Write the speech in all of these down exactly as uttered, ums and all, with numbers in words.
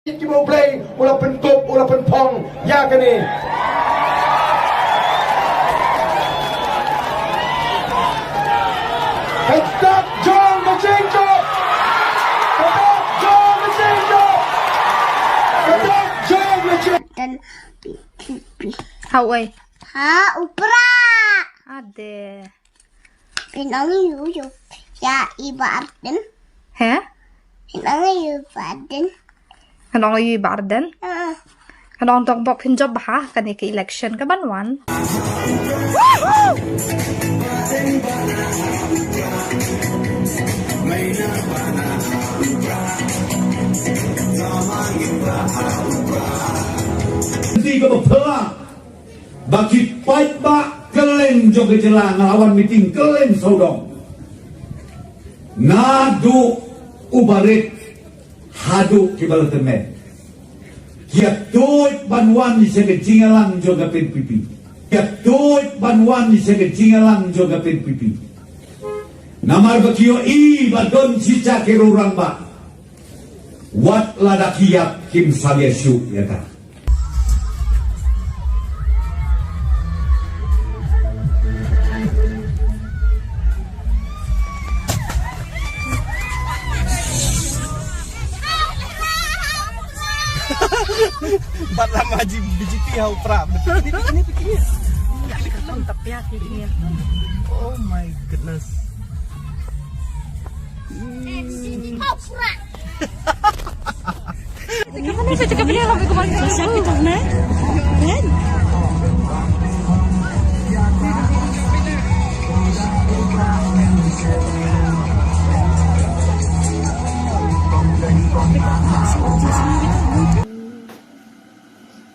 Ki ba U Blei u la pynkup, u la pynphong ïa kane. Ka dak jong ka jingjop. Ka dak jong ka jingjop. Ka dak jong ka jingjop. Dan pi pi pi. Hawai. Ha, u Prah. Ade. Pynong ïa u ïa i Bah Ardent. He? Pynong ïa u Bah Ardent. Kan ong ïa u Bah Ardent. Ah. Kan ong dok bok phin jop bha kane ka election ka ban wan. Ti ka ba pela. Ba ki paidbah kylleng jong ka jylla nga la wan meeting kylleng sawdong. Naduh u barit haduh ki ba la tymmen. Ki ïa tuid ban wan sha ka jingïalang jong ka P N P P. Ki ïa tuid ban wan sha ka jingïalang jong ka P N P P. Namar ba ki ïohi ba don shisha ki rurang ba. Wat lada ki ïap kim salia shuh ïa ka. Bat lama ji B J P hau pra. Ini ini pikir. Oh my goodness.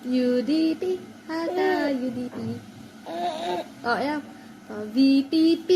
U D P, ada U D P. Oh ya, V P P.